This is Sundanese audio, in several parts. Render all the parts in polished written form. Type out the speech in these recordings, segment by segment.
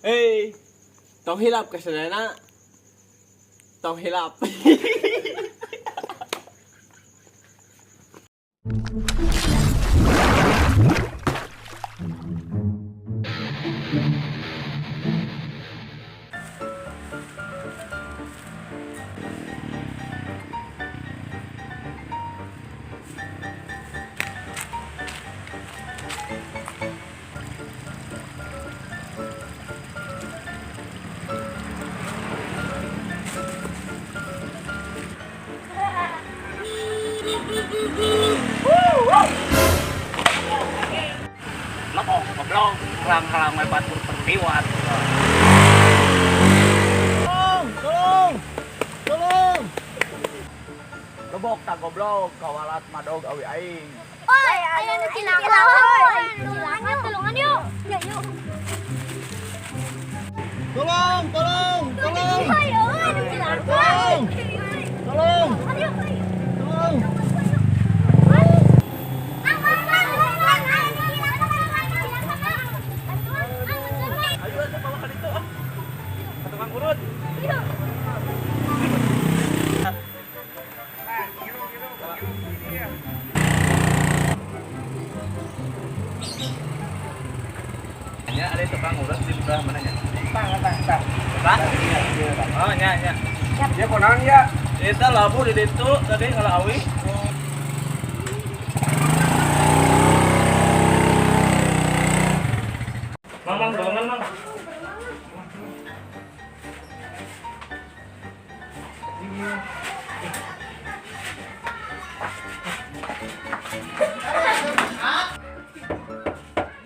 Hey, tong hilap ka sadayana. Tong hilap. Loko, goblok, kerang-kerang we batur terliwat. Tolong, tolong, tolong. Lebok tak goblok, kawalat madog awi aing. Oi, aya nu cilaka, oi. Cilaka, tulungan yuk. Ya, yuk. Tolong, tolong, tolong. Ayo, anu cilaka. Tolong. Tolong, Tulungan yuk. tolong. Mang, mang, mang, mang, aya nu cilaka, mang, aya nu cilaka, mang. Bantuan, mang, bantuan, mang. Ayo atuh bawa ka ditu ah. Ka tukang urut. Yuk. Nya ada tukang urut di sebelah mana nya? Tang, tang, tang. Tang? Oh, nya, nya. Ya konang ya. Eta labu di ditu tadi kalau awi. Mang, mang, tulungan, mang.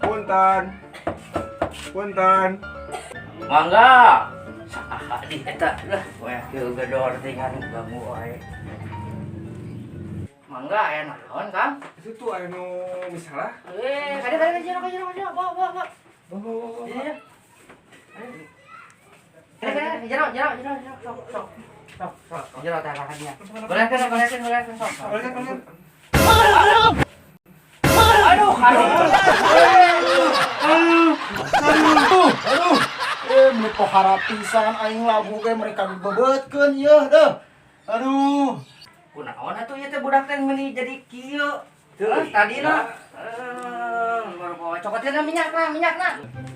Punten. Punten. Mangga. Saha di eta lah, we kieu gedor tinggal ganggu wae. Mangga aya naon, Kang? Itu tuh anu misalnya. Eh, kade kade ka jero ka jero ka jero. Bawa bawa bawa. Bawa bawa bawa. Iya. Kade kade jero jero jero jero sok sok. Sok sok jero tah ka dia. Golekeun golekeun golekeun sok. Golekeun, golekeun. Aduh, aduh. Aduh, aduh. Eh, meni pohara pisan aing labu ge mereka dibebetkeun yeuh deuh. Aduh. Kunaon atuh ieu teh budak teh meuni jadi kieu. Terus tadina eh baru bawa cokotina minyakna, minyakna.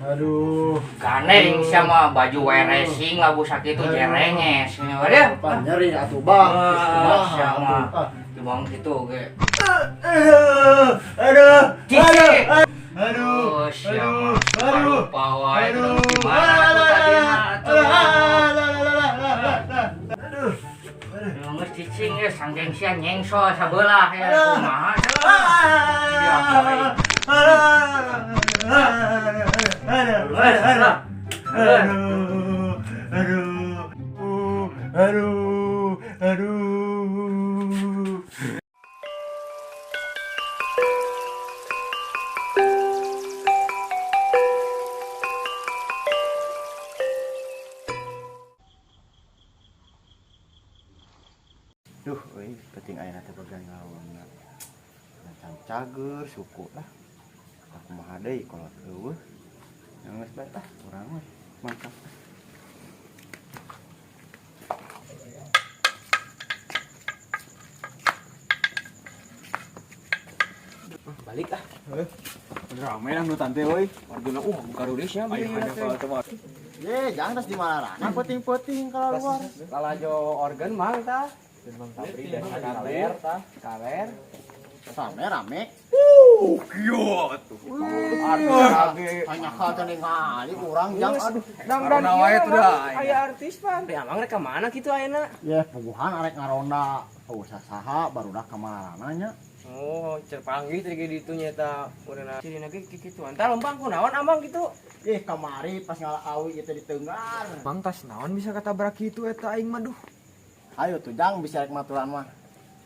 Aduh. Gandeng sama baju we racing labu sakitu jerenges. Waduh. Pan nyeri atuh bah. Ah, Kumaha siapa? atuh. Ah. Dibong gitu ge. Aduh, aduh, Cicik. aduh, Oh, siapa? aduh, Lupa wae aduh, gimana atuh tadina atuh. aduh, Geus cicing ge sanggeng sia nyengsol sabelah ya kumaha aduh, aduh, aduh, aduh. Duh, euy, penting aya teh bagian ngalawanna. Macan cager suku lah. Aku kumaha deui kolot eueuh. Geus bae tah urang we. Mantap. Balik ah. Rame lah nu tante euy. Wargana buka sia Ayo hanya kalau coba. Ye, jangan terus di mana peuting-peuting kalau luar. Lalajo organ mang tah. Mang tabri dan kaler tah, kaler. Rame rame. Kieu atuh. Artis Hanya kau teh ningali urang jang aduh. Dang dan wae tuh dah. Aya artis pan. Ya amang rek ka mana kitu ayeuna? Ya, puguhan arek ngaronda. Oh, saha barudak ka marana nya. Oh, cer panggih teh ge ditu nya eta urang cirina ge kitu. Entar lempang kunaon amang kitu? Ih, kamari pas ngala awi ieu teh ditenggar. Bang tas naon bisa katabrak kitu eta aing mah duh. Ayo tuh jang bisa rek maturan mah.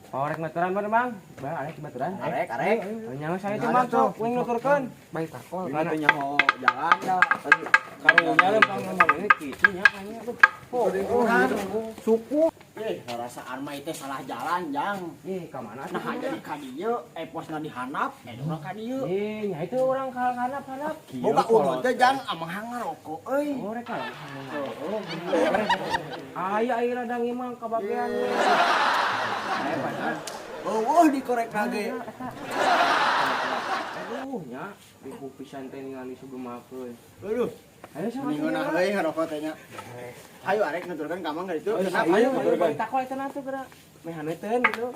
Oh, rek maturan mana, Bang? Bang, arek maturan. Arek, arek. Nyawa saya teh Mang sok kuing nuturkeun. Baik takol. Ini teh nyaho jalan dah. Karunya lempang ngomong ini kitu nya kayaknya tuh. Oh, suku. Rasaan mah itu salah jalan, Jang. Ih, ka mana? Nah, jadi ka dieu, posna di handap, urang ka dieu. Ih, nya itu urang ka handap-handap. Boga udud teh, Jang, amang ngarokok euy. Oh, rek ka. Aya aya ladang imang kabagean. Eueuh dikorek kage. Aduh, nya, ribu pisan teh ningali sugemakeun. Aduh. Ayo sama Ningonah euy ngarokok teh nya. Hayu arek nuturkeun ka Mang ka ditu. Kenapa? Ayo, ayo, takol eta tuh geura. Meh haneuten gitu.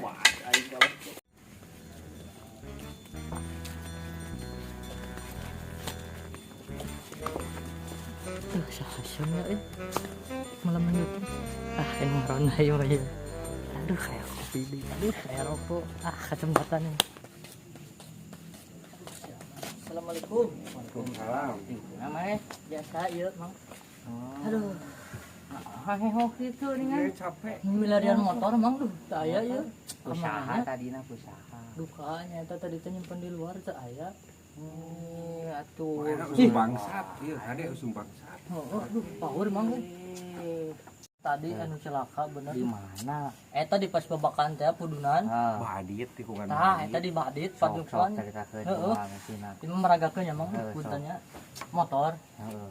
Wah, aing kalau. Tuh, sahasnya eh. Malam minggu. Ah, ini ronda yo ya. Aduh, kayak kopi di. Aduh, kayak rokok. Ah, kesempatan ini. Assalamualaikum. Waalaikumsalam. Namanya biasa ieu, Mang. Aduh. Ah, hehok gitu nih capek. Milarian motor, Mang, duh, teu aya ieu. Usaha Kamana? tadina usaha. Dukanya eta tadi teh nyimpen di luar teu aya. Atuh. Usum bangsat, ieu hade usum bangsat. Oh, aduh, power Mang. Tadi anu celaka bener. Di mana? Eta di pas babakan teh pudunan. Ah, Badit tikungan. Nah, eta di Badit sok sok padukan. caritakeun Heeh. kumaha mesinna. Ini meragakeun ya Mang, Heeh, sok. puntennya motor. Heeh.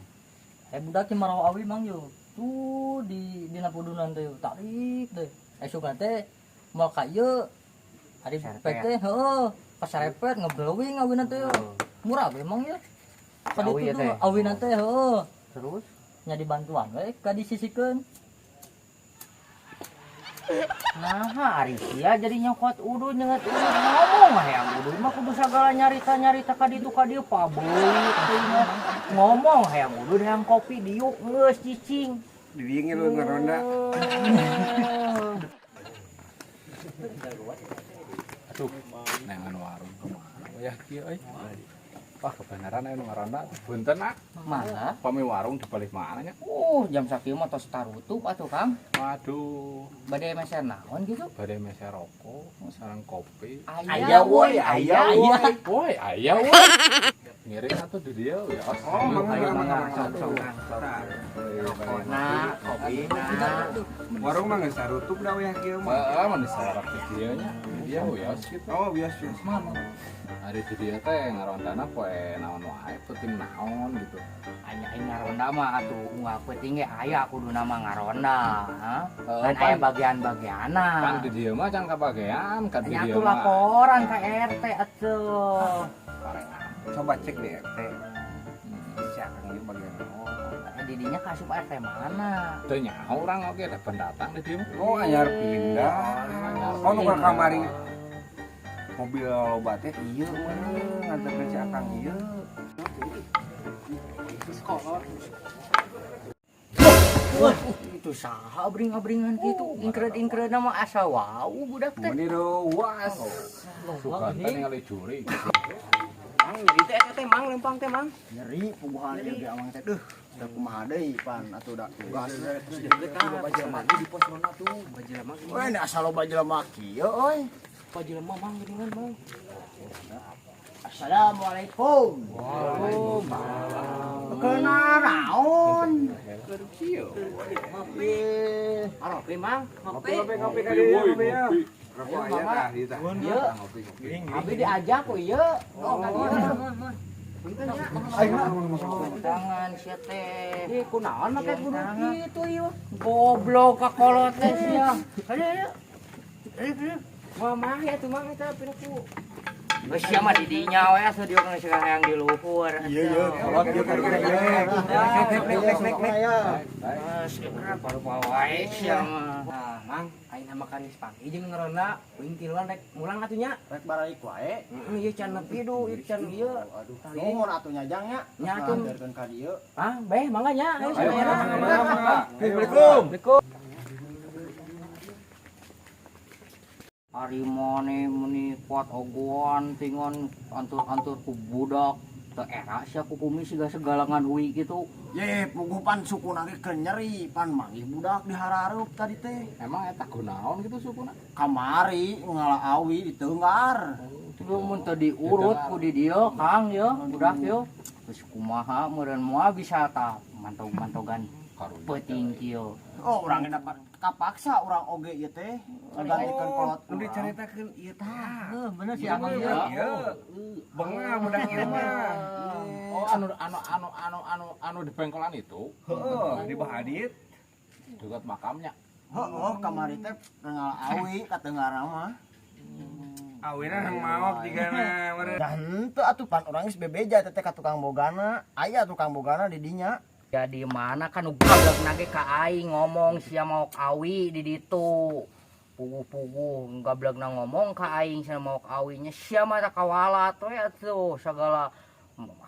Budak teh marawa awi Mang yo. Tuh di dina pudunan teh yo, tarik deh. Sugan teh moal ka ieu. Ari Serepet. pek teh heuh, pasarepet ngeblowing awina teh yo. Murah we Mang ya. Ka Awi ditu ya tuh teh? awina teh heuh. Terus Nya dibantuan we ka disisikeun. nah ari sia jadi nyokot udud nyenget udud ngomong hayang udud mah kudu sagala nyarita-nyarita ka ditu ka dieu pabeulit teh mah. Ngomong hayang udud hayang kopi diuk geus cicing. Di dieu lu ngaronda. Aduh, nengan warung kemana ya kieu euy. Wah, kebenaran aya nu ngaronda. Punten ah, Mana? pami warung di balik mana nya? Jam sakieu mah tos tarutup atuh Kang. Waduh, Bade meser naon gitu? bade meser rokok, sareng kopi. Aya woi, aya woi. Woi, aya woi. Ngiring atuh di dieu ya. Oh, mangga Ayo mangga mangga mangga. sok sok Kang, sok. Rokona, kopina. Warung mah geus tarutup da weh kieu mah. Heeh, mun disalarap di dieu nya. Di dieu ya gitu. Oh, bias bias. Ari di dieu teh ngarondana poe naon wae, penting naon gitu. Anya aing ngaronda mah atuh unggal peuting ge aya kuduna mah ngaronda, ha? Heeh, Kan aya bagian-bagianna. Pan di dieu mah can kabagean, kan di Nya dieu atuh mah. laporan ka RT atuh. Coba cek di RT. Si Akang ieu bagian naon. Didinya ka asup RT mana? Teu nyaho urang oge da pendatang di dieu mah. Oh, anyar pindah. Oh, nu ka kamari mobil loba teh ieu meureun nganterkeun si Akang ieu. Wah, itu saha abring-abringan kitu? Ingkreud-ingkreud mah asa wau budak teh. Meni ruas. Sugan teh ningali juri. Mang, nyeri teh eta teh Mang lempang teh Mang. Nyeri puguhan ieu ge amang teh deuh. Da kumaha deui pan atuh da tugas. Loba jelema di pos ronda tuh, loba jelema. Euy, asa loba jelema kieu euy. Loba jelema Mang geuningan Mang. Assalamualaikum. Waalaikumsalam. Kena naon? Ngopi. Ngopi Mang, ngopi. Ngopi ngopi ka dieu ngopi ya. Rokok aya tah dieu tah. Ieu. Abi diajak ku ieu. Oh, ka dieu. Tangan sia teh. Ih, kunaon make kudu kitu ieu? Goblok ka kolot teh sia. Ayo ayo. Ayo. Moal mah ya tuh Mang eta piraku. Geus sia mah di dinya we asa dieu geus hayang di luhur. Iya iya, Kolot ieu ka dieu. Nek nek nek nek nek. Geus baru wae sia mah. Nah, Mang, ayeuna makan geus pagi jeung ngaronda, uing tiluan rek mulang atuh nya. Rek baraik wae. Heeh, ieu can nepi du, ieu can ieu. Aduh, nuhun atuh nya Jang nya. Nya atuh. Nganterkeun ka dieu. Ah, beh mangga nya. Ayo Ayo, sadayana. mangga, mangga. Assalamualaikum. Ari mane meni kuat ogoan tingon antur-antur ku budak teu era sia ku kumis siga segalangan hui kitu. Ye, puguh pan sukuna ge keur nyeri, pan manggih budak di harareup tadi teh. Emang eta kunaon gitu sukuna? Kamari ngala awi diteunggar. Lu mun teu diurut ku di dieu Kang ye budak ye. Geus kumaha meureun moal bisa tah mantog-mantogan Karunya. Peuting kieu. Oh, urang dapat kapaksa urang oge ieu teh ngagantikeun kolot Nu dicaritakeun ieu tah. Heuh, bener si Iya, Akang ieu. iya. Bengah budak ieu mah. Oh, anu anu anu anu anu anu di pengkolan itu Heeh, di Bahadit. dekat makamnya. Heeh, kamari teh ngala awi ka tenggara mah. Awina hang maok jigana meureun. Da henteu atuh pan urang geus bebeja teh ka tukang bogana. Aya tukang bogana di dinya. Jadi mana kan nu gablek nage ka aing ngomong sia mau awi di ditu. Puguh-puguh gablekna ngomong ka aing sia mau awinya sia mah kawalat we atuh segala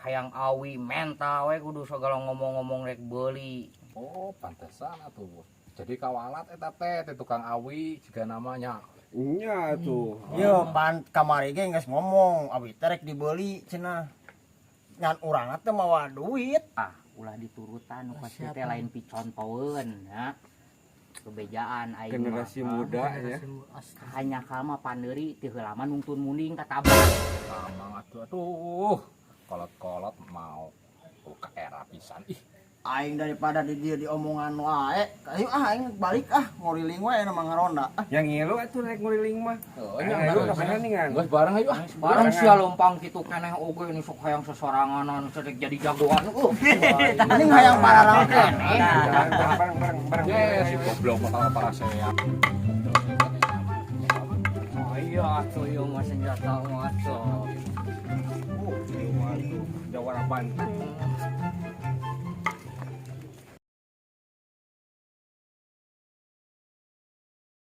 hayang awi menta we kudu segala ngomong-ngomong rek beuli. Oh, pantesan atuh. Jadi kawalat eta teh teh tukang awi jika namanya. Nya tuh. Yo pan kamari ge geus ngomong awi teh rek dibeli cenah. Ngan urang teh mawa duit. Ah, ulah diturutan nu pasti teh lain picontoeun ya. Kebejaan aing mah. Generasi muda ya. Hanya kalma pandeuri ti heula mah nungtun munding katabrak. Amang atuh aduh. Kolot-kolot mau ke era pisan ih. Aing daripada di dia diomongan wae. Ayo ah aing balik ah nguriling wae na ngaronda. Ah. Yang ngilu atuh rek nguriling mah. Oh, Ayo, ayo, kapan nih kan? Geus bareng ayo ah. Barang sia lompang kitu keneh oge ini sok hayang sesoranganan sedek jadi jagoan. Ini hayang pararang keneh. Bareng bareng bareng bareng. Ye, si goblok bakal parasea. Oh iya atuh ieu mah senjata mah atuh. Oh, ieu mah tuh jawara Banten.